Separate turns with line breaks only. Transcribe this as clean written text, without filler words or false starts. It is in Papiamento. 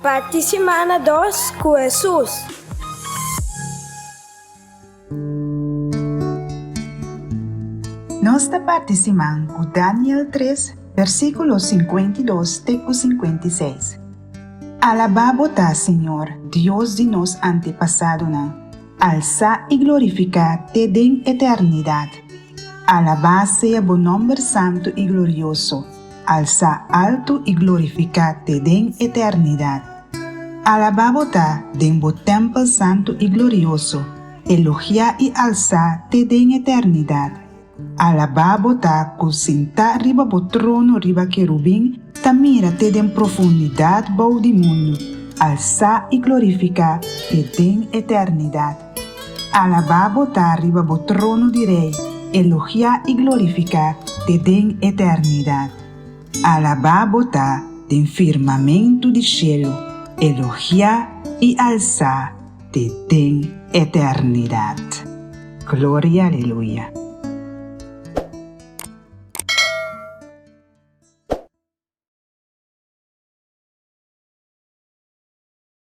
Parti simana dos ku Hesus.
Nos ta parti siman ku Daniel tres, versíkulo 52 te ku 56. Alabá bo ta, Señor, Dios di nos antepasadonan, alsá i glorifiká te den eternidat. Alabá sea bo nòmber santu i glorioso, alsá altu i glorifiká te den eternidat. Alabá bo ta den bo tèmpel santu i glorioso, elogiá i alsá te den eternidat. Alabá bo ta ku sintá riba bo trono riba kerubin ta mira te den profundidat bou di mundu, alsá i glorifiká te den eternidat. Alabá bo ta riba bo trono di rei, elogiá i glorifiká te den eternidat. Alabá bo ta den firmamentu di shelu, elogiá i alsá te den eternidat. Gloria aleluya.